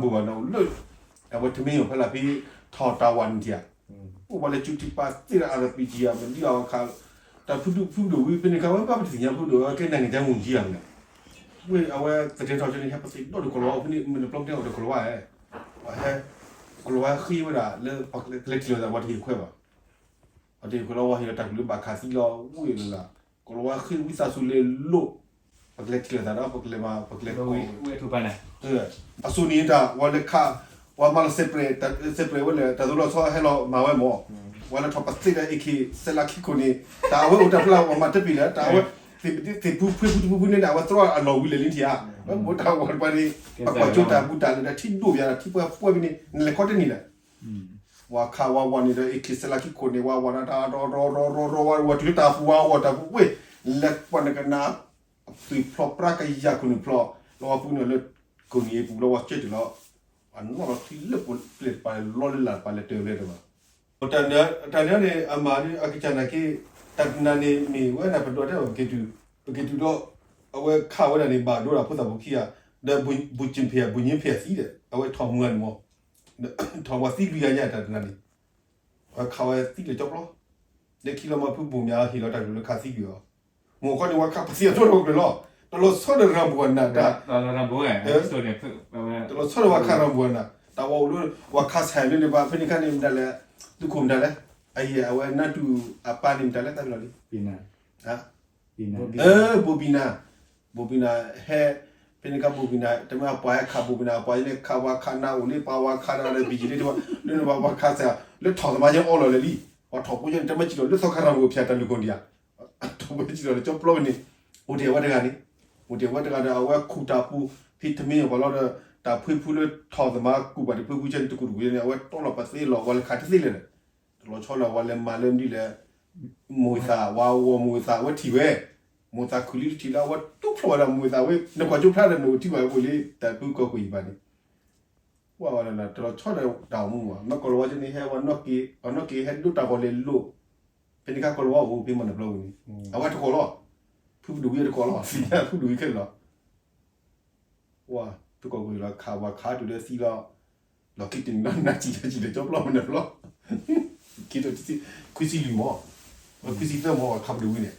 ဘူးဘၣ်နီၤလၢ အဝဲထမ့ၢ်ယိၤဖဲလၢဖဲ ထီၣ်တၢ်ဝၤန့ၣ်ထံၣ်ဧါ, အိၣ်ဝဲလၢကၠူထံပာ်သ့ဒီး အါရပံကံ မနုၤအီၤခါ, တၢ်ဖုဒူၣ်ဖုဒူၣ်ဝံၤ ဖဲန့ၣ်ခါဝဲဘၣ်ပတသ့ၣ်ညါ ဖုဒူၣ်ဝဲကဲနၤန့ၣ် ကဲမုၢ်ကံဧါမ့ၢ်, ဝဲအဝဲသထ့ထီၣ်ကၠိန့ၣ် ဟဲပသ့ၣ်ဒီးကီၤလၤဝါ ဖဲန့ၣ် မ့ၢ်တပျီကဲအီၤဒီးကီၤလၤဝါဧါ, ပှၤဟဲ, ကီၤလၤဝါဃ့ဝဲဒၣ်လၢ ပကလဲၤထံၣ်လိာ်သးပှၤတဟ့ၣ်ခွဲးဘၣ် ပှၤတဟ့ၣ်ခွဲးလီၤ ဝဲဟ့ၣ်လီၤတၢ်ကလုၢ်ဘၣ်ခးသံလီၤ ဝံၤလၢ်လၢ်, ကီၤလၤဝါဃ့ဝံသးစူၤလဲၤလိာ်, ပကလဲၤထံၣ်လိာ်သးဒီး ပကလဲၤမၤ ပကလဲၤကွံာ်, အစိၤန့ၣ်တၢ် ဝဲလဲၤခး, ဝဲမၤလီၤစဲးပြဲး, စဲးပြဲးဝဲလဲၣ် တၢ်သိးလီၤဆီဟဲလီၤမၤဝဲမၢ်, ဝဲလဲၤထီၣ်ပသ့ၣ်ဒီး AK စဲးလါခံခိၣ်န့ၣ်, တၢ်အဝဲအိၣ်တၢ်ဖျါ ပှၤမၤတပ့ၤလၢ တၢ်အဝဲ, သ့ၣ်ဖူဖှ့ဖုတဖုဖုန့ၣ် အဝဲသြီအလီၢ်ဝံၤလဲၣ်လံထံၣ်ဧါ, ဝဲမိၢ်တၢ်ဝၤတပှၤန့ၣ်, အကွၢ်ကၠိတၢ်ဘူးတၢ်လဲၤဒီးထံဒိၣ်ပယၤဒီး ထံပှဲၤပှဲၤဖဲန့ၣ် နလဲၤခီတန့ၢ်လၢ ဝၤခးဝဲဝၤန့ၣ်ဒီး AK စဲးလါခံခိၣ်န့ၣ် ဝဲဝၤဒီးတၢ်ရီရီရီရီရီ ဝဲဝဲတုၤလၢတၢ်ပူၤဝဲအီၣ်တၢ်ပူၤဝဲ, လဲၤပှၤနကနၣ်, အသွံၣ်ဖျိးပြးကယၤခိၣ်နူာ်ဖျိး, လၢဝဲပူၤန့ၣ်လၢ, ကိးနံၤအပူၤလၢဝဲကၢၢ်တလီၤ, အနီၢ်လီၤထံလၢပျဲၢ်တပၤလီၤလၢ်လၢ်တပၤလဲၤတၢ်ဘျဲတဘၣ်, တၢ်န့ၣ်န့ၣ် အမၤဒ်အကစၢ်နာ်က့, တၢ်တနၤန့ၣ်မ့ၢ်ဝဲဒၣ်ပဒိးတဲဘၣ် ပက့ၤတုၤ, ပက့ၤတုၤဒီး, အဝဲခးဝဲဒၣ်န့ၣ် ဘၣ်ဒိဒီးဖိသၣ်ဖိခံဂၤ, ဒီး ဘူးကၠ့ဖ့ၣ် ဘူးကၠ့ဖ့ၣ်သံဒီး အဝဲထီၣ်မူဂၤန့ၣ်မၢ် ထီၣ်ပှၤသံလွံၢ်ဂၤညါတၢ်တနၤန့ၣ်, အဝဲခးဝဲသံတကၠီပျီ, လၢခံလီၤမၢ်ဖုဘိၣ်မၠးဟ့ၣ်လီၤတၢ်ကလုၢ်လၢခးသံကွံာ်အီၤ, မိၢ်ခီန့ၣ် ဝဲခးပသံအဒိၣ်ထီၣ်ကျၢၤလီၤ, တလီၤဆီဒီးရၤဘိၣ်အနၢ်တၢ်, တလီၤဆီဒီးဝဲခးရၤဘိၣ်အနၢ်, တၢ်ဝဲအိၣ်လၢ, ဝဲခးဆဲးလၢန့ၣ်ဘၣ် ဖဲန့ၣ်ခါန့ၣ်မတၤလဲၣ်, သုးခိၣ်မတၤလဲၣ်, အအံၤ အဝဲနၢ်တူၢ်အပၢ်န့ၣ်မတၤလဲၣ် တၢ်ဖဲလီၤလံ ဘိၣ်ဘံနၤ, ဘိၣ်ဘံနၤ, ဟဲ, ဖဲန့ၣ်ခါဘိၣ်ဘံနၤ တမ့ၢ်အပှၤဟဲခးဘိၣ်ဘံနၤ အပှၤလၢခးဝဲခးနၢ်အိၣ်လၢပှၤဝဲခးဒီး ဘံၣ်ယံၤလၢတဝဲ လၢနဘၣ်ပှၤခးစၢ် လၢထီၣ်သမါယဲအီလီၤလၢလံ, ပှၤထီၣ်ဖိယဲန့ၣ် တမ့ၢ်စံးထီၣ်လၢသီခါရၤဘိၣ်ဖၠးတၢ်လူၢ်ခိၣ်ဒံးဧါ, ထီၣ်ဖိယဲစံးထီၣ်လၢကၠီပျီဝဲန့ၣ်, အိၣ်တ့ၢ်ဝဲတဂၤန့ၣ်, အိၣ်တ့ၢ်ဝဲတဂၤဒီး အဝဲခူၣ်တၢ်ပူၤ ဖံးထမ့ၢ်အပှၤလီၤဒီး တၢ်ဖှ့ဖုလၢထီၣ်သမါကူၣ်ဘၣ်တဖှ့ဖုဆဲန့ၣ် တကူၣ်တကူၣ်န့ၣ် အဝဲတီလီၤပသ့လီၤ ဝဲလဲၤခးတသ့လဲၣ်ဒီး တလီၤဆီလၢၤ ဝဲလဲၤမၤလၢမနုၤလဲၣ်, မိၢ်သၣ် ဝဲအဂီၢ်မိၢ်သၣ် အဝဲထံၣ်ဝဲ, မိၢ်သၣ်ခုၣ်လံတထံၣ်လၢအဝဲတူၢ်ဖျိးဝဲဒၣ်မိၢ်သၣ်ဝဲ နကွၢ်ကၠိဖျါဒီးနအိၣ်ထံၣ်ဘၣ်အိၣ်လံ တၢ်ဖုကီၢ်ခိၣ်အံၤဘၣ်န့ၣ်, ဝဲဝဲဒၣ်တလီၤဆီဒီးတၢ်အိၣ်မူဘၣ် မ့ၢ်ကီၤလၤဝါကၠိန့ၣ် ဟဲဝဲနီၢ်က့ၤ အနီၢ်က့ၤဟဲဒိတၢ်ဂီၤလဲၤလိာ်, ဖဲန့ၣ်ခါကီၤလၤဝါအိၣ်ဖဲမၤနၢၤပျီပူၤန့ၣ်, အဝဲတကိးလီၤ, ဖုပဒိၣ်ဝံၤတကိးလီၤ သ့ၣ်ညါဖုပဒိၣ်ဝံၤခဲလၢာ်လီၤ ဝဲ, သုကီၢ်ခိၣ်လီၤခးဝဲခးတုၤလၢသံလီၤ, လီၢ်ခံတနံၤလီၤ နၤစံၣ်လၢစံၣ်လၢကၠီပျီမနုၤလီၤ, ခံတဆံ, ခွံဆံလွံၢ်မီၢ်, ခွံဆံသၢမီၢ် ဝဲခးပဒိၣ်ဝံၤန့ၣ်,